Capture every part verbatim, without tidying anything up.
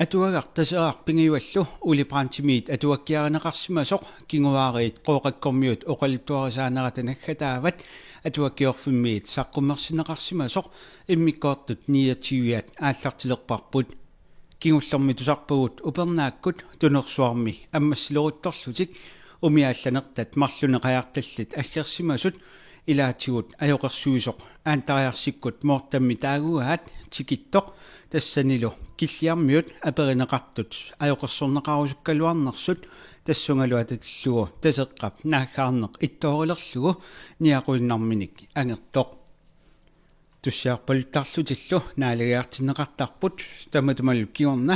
Atuagaq Taseraq pingajuallu Ole Brandtimit atuakkiarineqarsimasoq, kinguaariit Qooqakkormiut oqaluttuarisaanerata naggataavat Atuakkiorfimmiit saqqummersinneqarsimasoq, immikkoortut niogtyviat aallartilerparput. Kingullermi tusarpagut upernaakkut tunersuarmi ammassileruttorlutik umiaallanertat marlunnik qajartallit aggersimasut, ilaatigut ajoqersuisoq Aantariarsikkut Mortenimit taagugaat tikittoq, tassanilu Killiarmiut aperineqartut ajoqersorneqarusukkaluarnersut, tassungalu atatillugu Taseqqap naaggaarneq ittoorilerlugu niaquinnarminik angertoq. Tussiarpaluttarlutillu naalagiartinneqartarput, tamatumalu kingorna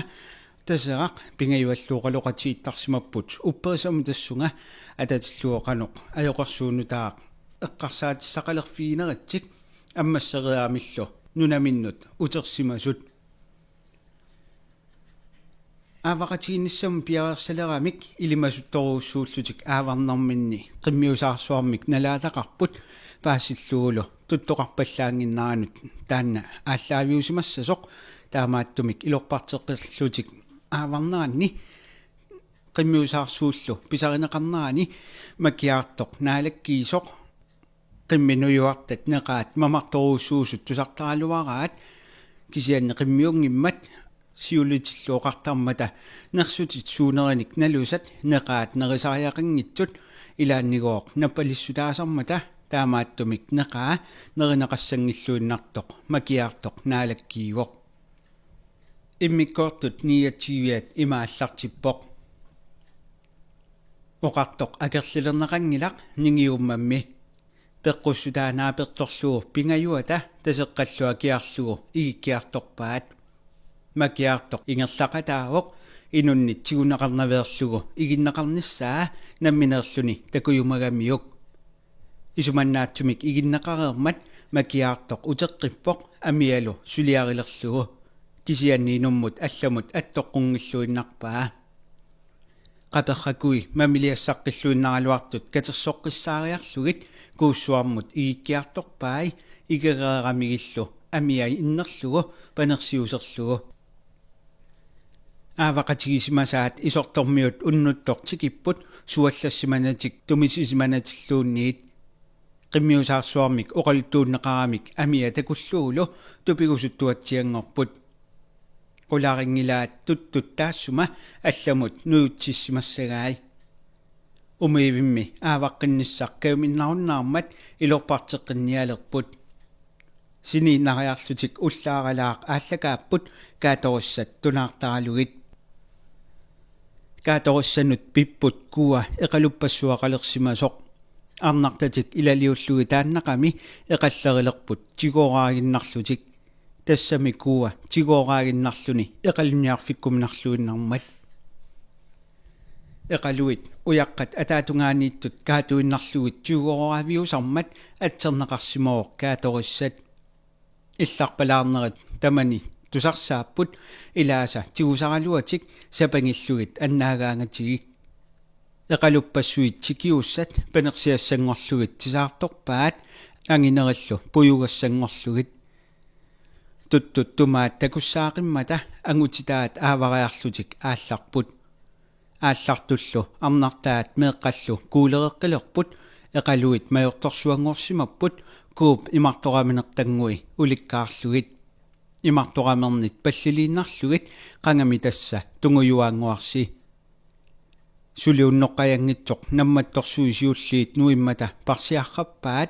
Taseraq pingajuallu oqaloqatigiittarsimapput upperissamut tassunga atatillugu qanoq ajoqersuup nutaaq eqqarsaatissaqalerfigineritsik ammassereeramillu nunaminnut utersimasut. Aavaqatigiinnissamut piareersaleramik ilimasuttorujussuullutik aavarnerminni qimmiusaarsuarmik nalaataqarput, paasillugulu tuttoqarpallaannginneranut taanna aallaaviusimassasoq. Taamaattumik ilorparteqqillutik aavarneranni qimmiusaarsuullu pisarineqarnerani Makiaartoq naalakkiisoq, qimmeq nujuartat neqaat mamartorujussuusut tusartaraluaraat, kisianni qimmiunngimmat siulitillu oqartarmata nersutit suunerinik nalusat neqaat nerisariaqanngitsut, ilaannigooq nappalissutaasarmata, taamaattumik neqaa nerineqassanngilluinnartoq Makiaartoq naalakkiivoq. Immikkoortut niogtyviat ima aallartippoq. Oqartoq akerlilerneqanngilaq ningiummammi. Peqqussutaa naapertorlugu pingajuata Taseqqallu akiarlugu igikkiartorpaat. Makiaartoq ingerlaqataavoq inunnit tiguneqarnaveerlugu iginneqarnissaa nammineerluni takujumagamiuk. Isumannaatsumik iginneqareermat Makiaartoq uteqqippoq amialu suliarilerlugu. Kisianni inummut allamut attoqqunngilluinnarpaa. Qaperrakui mamiliassaqqilluinnaraluartut katersoqqissaariarlugit kuussuarmut igikkiartorpai, igereeramigillu amia innerlugu panersiuserlugu. Aavaqatigisimasaat Isortormiut unnuttoq tikipput suallassimanatik tumisisimanatilluunniit. Qimmiusaarsuarmik oqaluttuunneqaramik amia takullugulu tupigusuttuatsianngorput. Qularinngilaat tuttut taassuma allamut nujutsissimassagai. Umiivimmi aavaqqinnissaq kajuminnarunnaarmat ilorparteqqinnialerput. Siniinnariarlutik ullaaralaaq aallakaapput kaatorissat tunaartaralugit. Kaatorissanut pipput kuua eqaluppassuaqalersimasoq. Arnartatik ilaliullugit taannaqami eqallerilerput tigooraaginnarlutik. Tassami kuua tigooraaginnarluni eqalunniarfikkuminarluinnarmat. Eqaluit ujaqqat ataatungaaniittut kaatuinnarlugit tigooraaviusarmat atserneqarsimavoq kaatorissat. Illarpalaarnerit tamani tusarsaapput, ilaasa tigusaraluatik sapangillugit annaagaangatigik. Eqaluppassuit tikiussat panersiassanngorlugit tisaartorpaat, anginerillu pujugassanngorlugit. Tuttut tumaat takussaaqimmata angutitaat aavariarlutik aallarput. Aallartullu arnartaat meeqqallu kuulereqqilerput, eqaluit majortorsuanngorsimapput kuup imartoraminertanngui ulikkaarlugit. Imartoramernit palliliinnarlugit qangami tassa tungujuaannguarsi. Suli unnoqqajanngitsoq nammattorsuit siulliit nuimmata parsiarrappaat,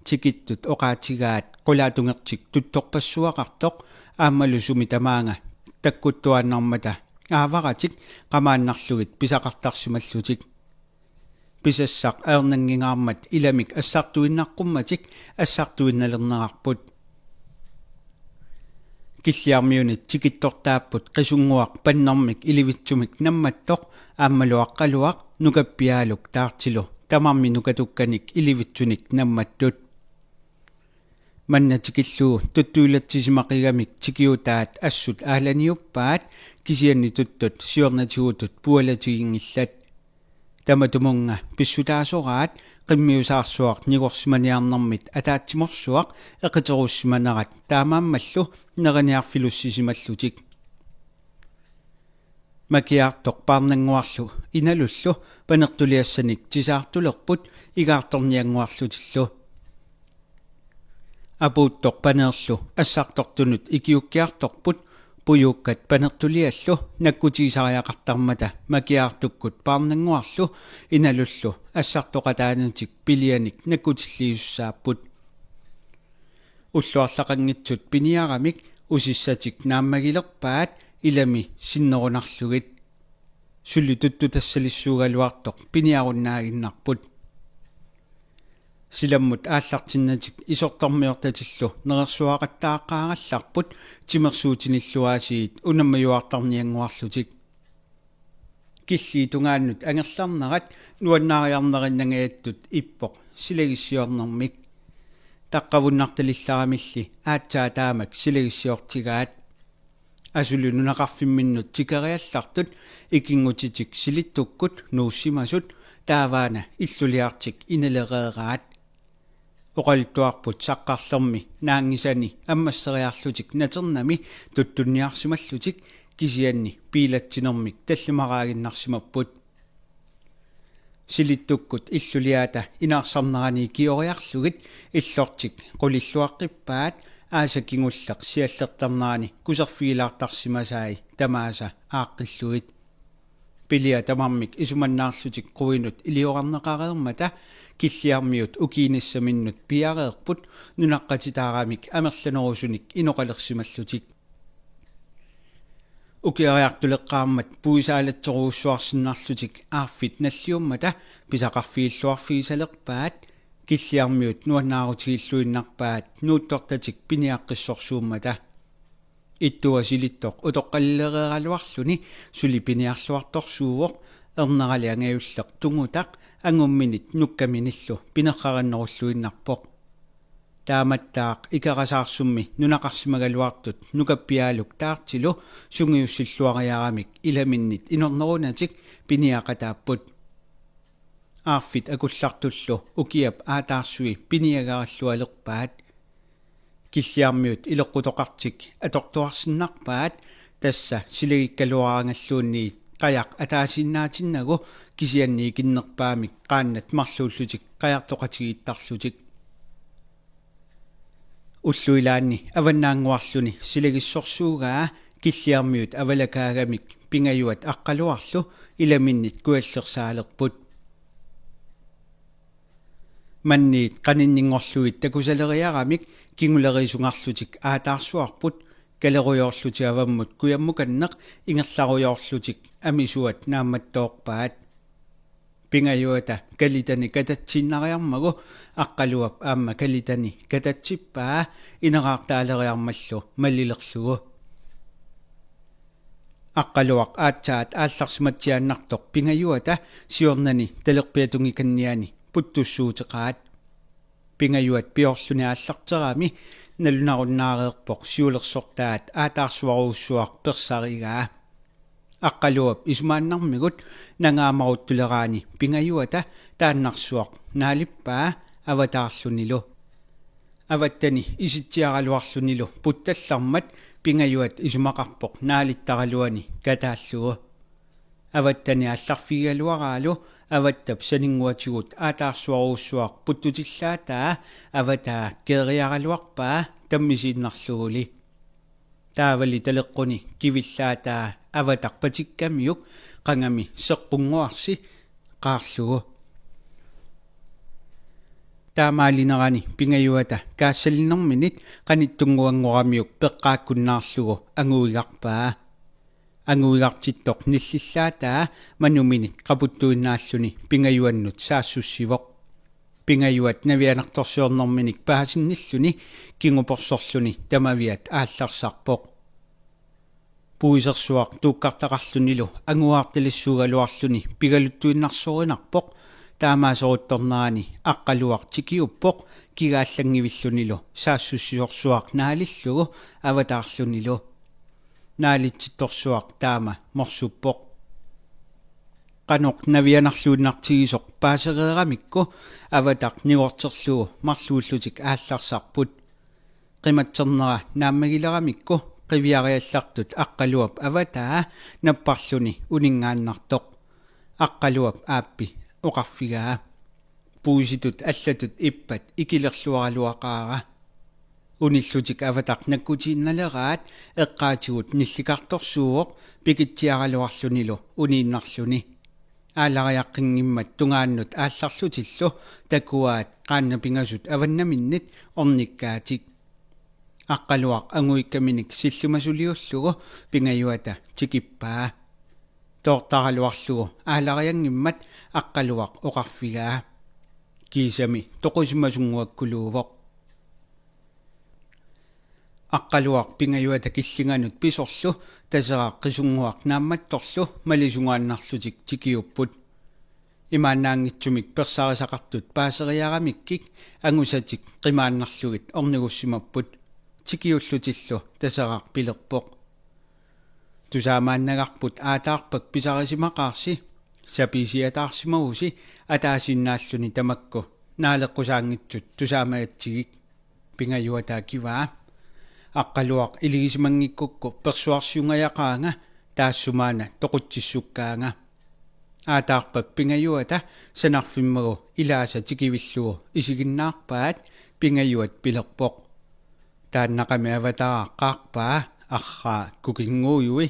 tikittut oqaatigaat qulaatungertik tuttorpassuaqartoq aammalu sumi tamaanga takkuttuaannarmata aavaratik qamaannarlugit pisaqartarsimallutik. Pisassaq ajornanngingaarmat ilamik assartuinnaqqummatik assartuinnalernerarput. Killiarmiunit tikittortaapput Qisunnguaq pannermik ilivitsumik nammattoq aammalu Aqqaluaq nukappiaaluk taartilu tamarmik nukatukkanik ilivitsunik nammattut. Manna tikillugu tuttuilatsisimaqigamik tikiutaat assut aalaniuppaat, kisianni tuttut siornatigutut pualatiginngillat. Tamatumunnga pissutaasoraat qimmiusaarsuaq nigorsimaniarnermit ataatsimorsuaq eqiterussimanerat taamaammallu neriniarfilussisimallutik. Makiaartoq Paarnannguarlu Inalullu panertuliassanik tisaartulerput igaartorniannguarlutillu. Apuuttoq Paneerlu assartortunut ikiukkiartorput, pujuukkat panertuliallu nakkutigisariaqartarmata Makiaartukkut Paarnannguarlu Inalullu assartoqataanatik pilianik nakkutilliisussaapput. Ulluarlaqanngitsut piniaramik usissatik naammagilerpaat ilami sinnerunarlugit. Suli tuttutassalissuugaluartoq piniarunnaaginnarput. Silammut aallartinnatik isortarmiortatillu nerersuaqattaaqqaarallarput timersuutinillu aasiit unammajuartarniannguarlutik. Killiit tungaannut angerlarnerat nuannaariarnerinnangajattut ippoq silagissiornermik. Taqqavunnartalillaramilli aatsaat taamak silagissiortigaat. Asuli nunaqarfimminnut tikeriallartut ikinngutitik Silittukkut nuussimasut taavaana illuliartik inalereeraat. Oqaluttuarput Saqqarlermi naanngisani ammasseriarlutik naternami tuttunniarsimallutik, kisianni biilatsinermik tallimaraaginnarsimapput. Silittukkut illuliata inaarsarnerani ikioriarlugit illortik qulilluaqqippaat, aasaq kingulleq siallertarnerani kuserfigilaartarsimasai tamaasa aaqqillugit. Pilia tamarmik isumannaarlutik quinut iliorarneqareermata Killiarmiut ukiinissaminnut piareerput nunaqqatitaaramik amerlanerusunik inoqalersimallutik. Ukiariartuleqqaarmat puisaalatserujussuarsinnarlutik aarfit nalliummata pisaqarfigilluarfigisalerpaat, Killiarmiut nuannaarutigilluinnarpaat nuuttortatik piniaqqissorsuummata. Ittua Silittoq utoqqalilereeraluarluni suli piniarluartorsuuvoq, ernerali angajulleq Tungutaq angumminit nukkaminillu pinerrarinnerulluinnarpoq. Taamattaaq Ikerasaarsummik nunaqarsimagaluartut Nukappiaaluk Taartilu sungiussilluariaramik ilaminnit inornerunatik piniaqataapput. Aarfit akullartullu ukiap aataarsui piniagarillualerpaat. Killiarmiut ileqqutoqartik atortuarsinnarpaat, tassa silagikkaluaraangalluunniit qajaq ataasiinnaatinnagu, kisianni ikinnerpaamik qaannat marluullutik qajartoqatigiittarlutik. Ullut ilaanni avannaannguarluni silagissorsuugaa Killiarmiut avalakaagamik Pingajuat Aqqaluarlu ilaminnit kujallersaalerput. Manniit qaninninngorlugit takusaleriaramik kinguleriisungarlutik aataarsuarput, kalerujoorlutik avammut kujammukanneq ingerlarujoorlutik amisuat naammattoorpaat. Pingajuata kalitani katatsiinnariarmagu Aqqaluap aamma kalitani katatsippaa ineraartaaleriarmallu malilerlugu. Aqqaluaq aatsaat aallarsimatsiaannartoq Pingajuata siornani talerpiatungikanniani puttussuuteqaat. Pingajuat piorluni aallarterami nalunarunnaareerpoq siulersortaat aataarsuarujussuaq persarigaa. Aqqaluap isumaannarmigut nangaamaruttuleraani Pingajuata taannarsuaq naalippaa avataarlunilu. Avattani isitsiaraluarlunilu puttallarmat Pingajuat isumaqarpoq naalittaraluani kataallugu. Avattani aallarfigigaluaraalu avattap saninnguatigut aataarsuarujussuaq puttutillaataa avataa keeriaraluarpaa tammisiinnarluguli. Taavali taleqquni kivillaataa avataq patikkamiuk qangami seqqunnguarsi qaarlugu. Taamaalinerani Pingajuata kaassalinerminit qanittunnguanngoramiuk peqqaakkunnaarlugu anguigarpaa. Anguigartittoq nillillaataa manuminit qaputtuinnaalluni Pingajuannut saassussivoq. Pingajuat navianartorsiornerminik paasinnilluni kinguporsorluni tamaviat aallarsarpoq. Puisersuaq tuukkartaqarlunilu anguaartalissuugaluarluni pigaluttuinnarsorinarpoq. Taamaaseruttornerani Aqqaluaq tikiuppoq kigaallanngivillunilu saassussisorsuaq naalillugu avataarlunilu. Naalitsittorsuaq taama morsuppoq. Qanoq navianarluinnartigisoq paasereeramikku avataq nigorterlugu marluullutik aallarsarput. Qimatsernera naammagileramikku Qiviariallartut Aqqaluap avataa napparluni uninngaannartoq. Aqqaluap aappi oqarfigaa. Puisitut allatut ippat ikilerluaraluaqaara. Unillutik avataq nakkutiinnaleraat eqqaatigut nillikartorsuuvoq pikitsiaraluarlunilu uniinnarluni. Aalariaqqinngimmat tungaannut aallarlutillu takuaat qaannat pingasut avannaminnit ornikkaatik. Aqqaluaq anguikkaminik sillimasuliullugu Pingajuata tikippaa. Toortaraluarlugu aalarianngimmat Aqqaluaq oqarfigaa. Kiisami toqusimasunguakkuluuvoq. Aqqaluaq Pingajuata killinganut pisorlu Taseraq Qisunnguaq Naammattorlu malisungaannarlutik tikiupput. Imaannaanngitsumik persarisaqartut paaseriaramikkik angusatik qimaannarlugit ornigussimapput. Tikiullutillu Taseraq pilerpoq: Tusaamaannagarput aataarpak pisarisimaqaarsi, sapisiataarsimavusi ataasiinnaalluni tamakku naaleqqusaanngitsut tusaamagatsigik. Pingajuata akivaa: Aqqaluaq iligisimanngikkukkit persuarsiungajaqaanga, taassumaana toqutsissukkaanga. Aataarpak Pingajuata sanarfimmagu ilaasa tikivillugu isiginnaarpaat. Pingajuat pilerpoq: Taannaqami avataaq qaarpaa, arraa kukinnguujui.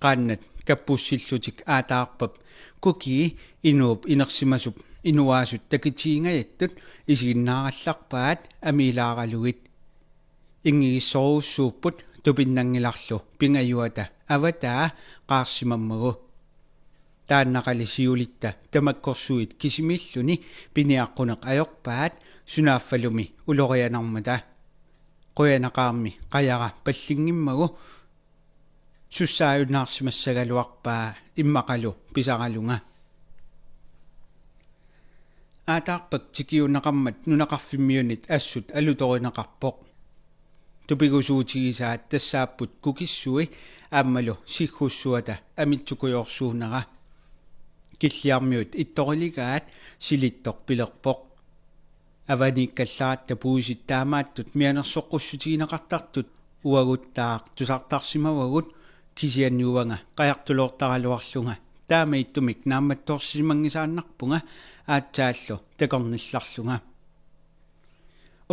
Qaannat kappussillutik aataarpap kukii inuup inersimasup inuaasut takitiingajattut isiginnaarallarpaat amiilaaralugit. Inngigissorujussuupput tupinnanngilarlu Pingajuata avataa qaarsimammagu. Taannaqali siulitta tamakkorsuit kisimiilluni piniaqquneq ajorpaat sunaaffalumi ulorianarmata. Qujanaqaarmi qajara pallinngimmagu sussaajunnaarsimassagaluarpaa immaqalu pisaralunga. Aataarpak tikiunneqarmat nunaqarfimmiunit assut alutorineqarpoq. Tupigusuutigisaat tassaapput kukissui aammalu siggussuata amitsukujoorsuunera. Killiarmiut ittorilegaat Silittoq pilerpoq: Avaniikkallaratta puisit taamaattut mianersoqqussutigineqartartut uaguttaaq tusartarsimavagut, kisianni uanga qajartuloortaraluarlunga taama ittumik naammattoorsisimanngisaannarpunga aatsaallu takornillarlunga.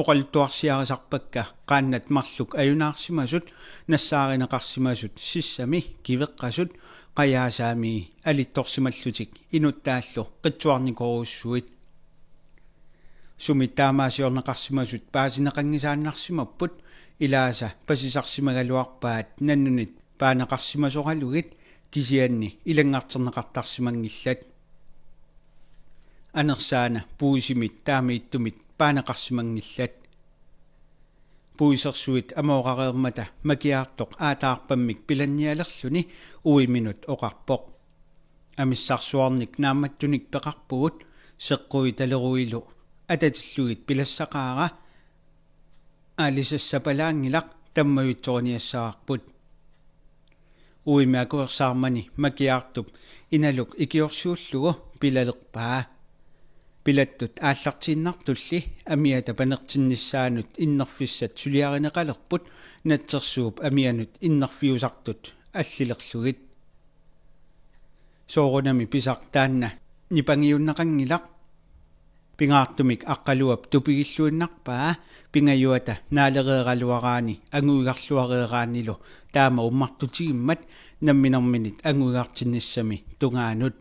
Oqaluttuarsiarisarpakka qaannat marluk ajunaarsimasut, nassaarineqarsimasut sissami kiveqqasut, qajaasaami alittorsimallutik inuttaallu qitsuarnikorujussuit. Sumi taamaasiorneqarsimasut paasineqanngisaannarsimapput, ilaasa pasisarsimagaluarpaat nannunit paaneqarsimasoralugit, kisianni ilanngarterneqartarsimanngillat. Anersaana puisimit taama ittumit paaneqarsimanngillat. Puisersuit amoorareermata Makiaartoq aataarpammik pilannialerluni uiminut oqarpoq: Amissarsuarnik naammattunik peqarpugut, seqqui taleruilu atatillugit pilassaqaara. Aalisassapalaanngilaq, tammajuitsoriniassavarput. Uimi akuersaarmani Makiaartup inaluk ikiorsiullugu pilalerpaa. Pilattut aallartiinnartulli amiata panertinnissaanut innerfissat suliarineqalerput natsersuup amianut innerfiusartut allilerlugit. Soorunami pisaq taanna nipangiunneqanngilaq. Pingaartumik Aqqaluap tupigilluinnarpaa Pingajuata naalereeraluaraani anguigarluareeraanilu taama ummartutigimmat namminerminit anguigartinnissami tungaanut.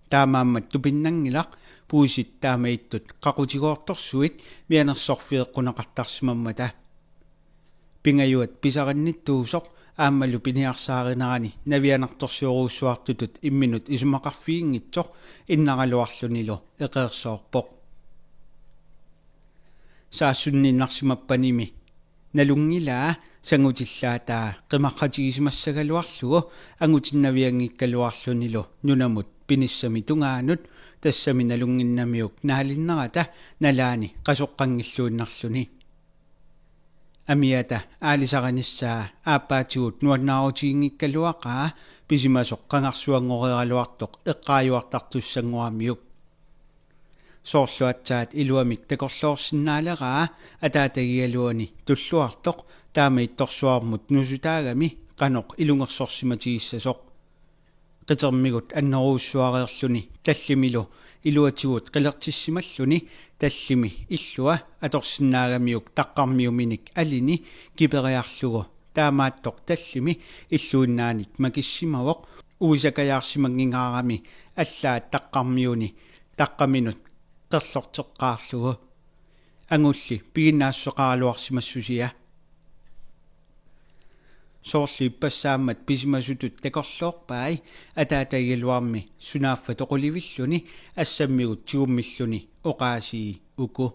Taamaammat tupinnanngilaq puisit taama ittut qaqutigoortorsuit mianersorfigeqquneqartarsimammata. Pingajuat pisarinnittuusoq aammalu piniarsaarinerani navianartorsiorujussuartutut imminut isumaqarfiginngitsoq innaraluarlunilu eqeersoorpoq. Saassunniinnarsimappanimi nalunngilaa sangutillaataa qimaqqatigisimassagaluarlugu angutinnavianngikkaluarlunilu nunamut pinissami tungaanut, tassami nalunnginnamiuk naalinnerata nalaani qasoqqanngilluinnarluni. Amiata aalisarinissaa aappaatigut nuannaarutiginngikkaluaqaa pisimasoq qangarsuanngoreeraluartoq eqqaajuartartussanngoramiuk. Soorlu aatsaat iluamik takorloorsinnaaleraa ataatagigaluani Tulluartoq taama ittorsuarmut nusutaagami qanoq ilungersorsimatigissassasoq. Qitermigut annerujussuareerluni tallimilu iluatigut qilertissimalluni tallimi illua atorsinnaagamiuk taqqarmiuminik alini kiperiarlugu. Taamaattoq tallimi illuinnaanik makissimavoq uisakajaarsimanngingaarami allaat taqqarmiuni taqqaminut qerlorteqqaarlugu. Angulli piginnaassuseqaraluarsimassusia. Soorlu ippassaammat pisimasutut takorloorpai ataatagigaluarmi sunaaffa toqulivilluni assammigut tigummilluni oqaasii uku: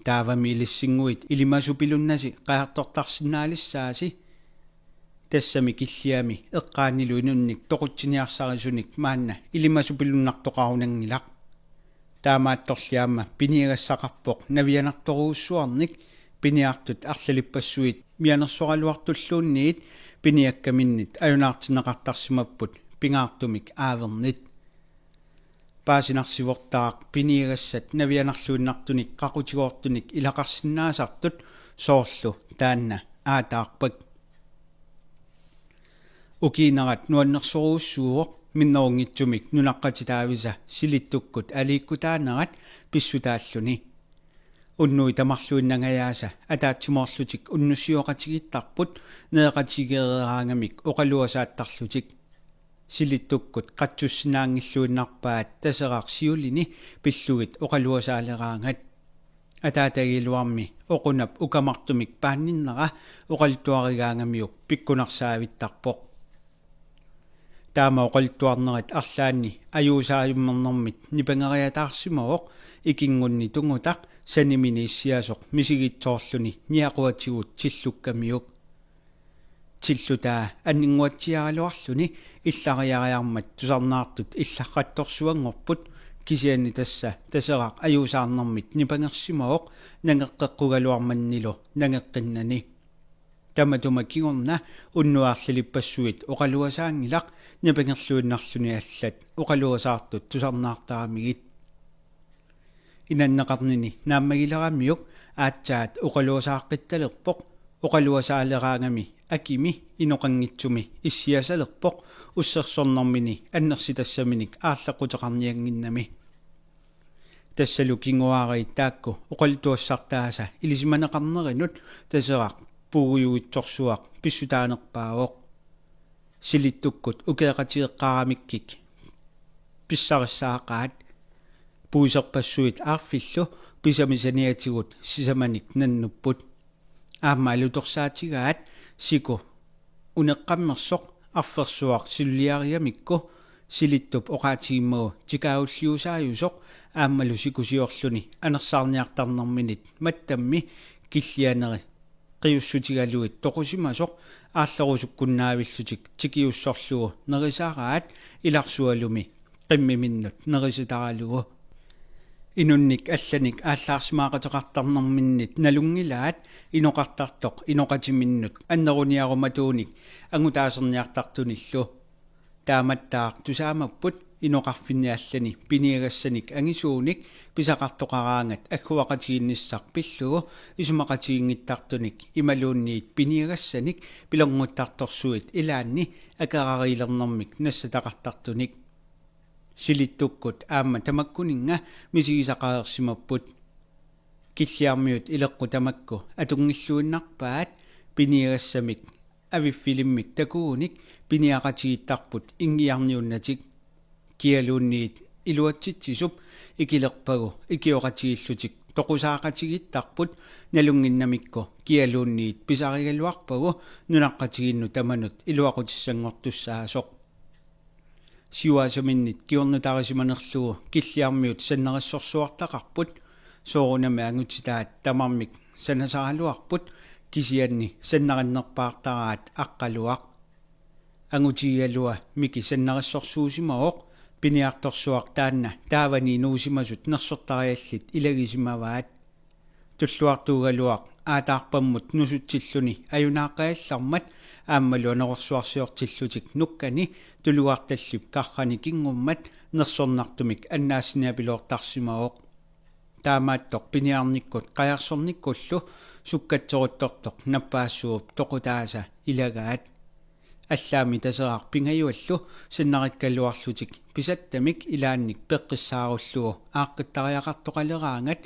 Taavami ilissinnguit ilimasupilunnasi qajartortarsinnaalissaasi. Tassami Killiami eqqaanilu inunnik toqutsiniarsarisunik maanna ilimasupilunnartoqarunanngilaq. Taamaattorli aamma piniagassaqarpoq navianartorujussuarnik, piniartut arlalippassuit mianersoraluartulluunniit piniakkaminnit ajunaartinneqartarsimapput pingaartumik aavernit. Paasinarsivortaaq piniagassat navianarluinnartunik qaqutigoortunik ilaqarsinnaasartut soorlu taanna aataarpak. Ukiinerat nuannersorujussuuvoq minnerunngitsumik nunaqqatitaavisa Silittukkut aliikkutaanerat pissutaalluni. Unnuit tamarluinnangajaasa ataatsimoorlutik unnussiooqatigiittarput nereqatigeereeraangamik oqaluasaattarlutik. Silittukkut qatsussinaanngilluinnarpaat Taseraq siulini pillugit oqaluasaaleraangat. Ataatagigaluarmi oqunap ukamartumik paanninnera oqaluttuarigaangamiuk pikkunarsaavittarpoq. Taama oqaluttuarnerit arlaanni ajuusaajummernermit nipangeriataarsimavoq ikinngunni tungutaq sanimini issiasoq misigitsoorluni niaquatigut tillukkamiuk. Tillutaa anninnguatsiaraluarluni illariariarmat tusarnaartut illaqqattorsuanngorput, kisianni tassa Taseraq ajuusaarnermit nipangersimavoq nangeqqeqqugaluarmannilu nangeqqinnani. Tamatuma kingorna unnuit arlalippassuit oqaluasaanngilaq nipangerluinnarluni allat oqaluasaartut tusarnaartaramigit. Inanneqarnini naammagileramiuk aatsaat oqaluasaaqqittalerpoq, oqaluasaaleraangami akimi inoqanngitsumi issiasalerpoq ussersornermini annersitassaminik aarleqquteqarniannginnami. Tassalu kinguaariit taakku oqaluttuassartaasa ilisimaneqarnerinut Taseraq puigujuitsorsuaq pissutaanerpaavoq. Silittukkut ukeeqatigeqqaaramikkik pissarissaaqaat. Puiserpassuit aarfillu pisami saniatigut sisamanik nannupput. Aamma alutorsaatigaat siku uneqqammersoq arfersuaq siluliarigamikku Silittup oqaatigimmagu tikaagulliusaajusoq aammalu sikusiorluni anersaarniartarnerminit mattammi Killianeri qiussutigalugit toqusimasoq aallerusukkunnaavillutik tikiussorlugu nerisaraat ilarsualumi qimmiminnut nerisitaralugu. Inunnik allanik aallaarsimaaqateqartarnerminnit nalunngilaat inoqartartoq inoqatiminnut anneruniarumatuunik angutaaserniartartunillu. Taamattaaq tusaamapput inoqarfinni allani piniagassanik angisuunik pisaqartoqaraangat agguaqatigiinnissaq pillugu isumaqatiginngittartunik imaluunniit piniagassanik pilernguttartorsuit ilaanni akerariilernermik nassataqartartunik. Silittukkut aamma tamakkuninnga misigisaqareersimapput. Killiarmiut ileqqut tamakku atunngilluinnarpaat piniagassamik aviffilimmik takugunik piniaqatigiittarput inngiarniunnatik. Kialuunniit iluatsitsisup ikilerpagu ikioqatigiillutik toqusaaqatigiittarput nalunnginnamikku kialuunniit pisarigaluarpagu nunaqqatigiinnut tamanut iluaqutissanngortussaasoq. Siuaasaminnit kingornutarisimanerlugu Killiarmiut sannerissorsuartaqarput, soorunami angutitaat tamarmik sanasaraluarput kisianni sannarinnerpaartaraat Aqqaluaq. Angutigigalua Miki sannerissorsuusimavoq, piniartorsuaq taanna taavani inuusimasut nersortariallit ilagisimavaat. Tulluartuugaluaq aataarpammut nusutsilluni ajunaaqqajallarmat Aammalu anorersuarsiortillutik nukkani tuluartallip karrani kinngummat nersornartumik annaassiniapiloortarsimavoq. Taamaattoq piniarnikkut qajarsornikkullu sukkatseruttortoq nappaassuup toqutaasa ilagaat. Allaammi Taseraq pingajuallu sinnarikkaluarlutik pisattamik ilaannik peqqissaarullugu aaqqittariaqartoqaleraangat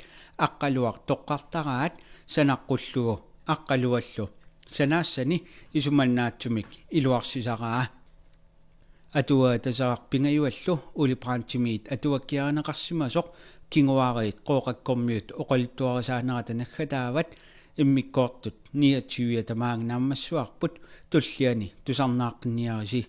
Aqqaluaq toqqartaraat sanaqqullugu Aqqaluallu sanaassani isumannaatsumik iluarsisaraa. Atuagaq Taseraq pingajuallu Ole Brandtimit atuakkiarineqarsimasoq kinguaariit Qooqakkormiut oqaluttuarisaanerata naggataavat. Immikkoortut niogtyve tamaanga naammassivarput, tulliani tusarnaaqqinniarisi.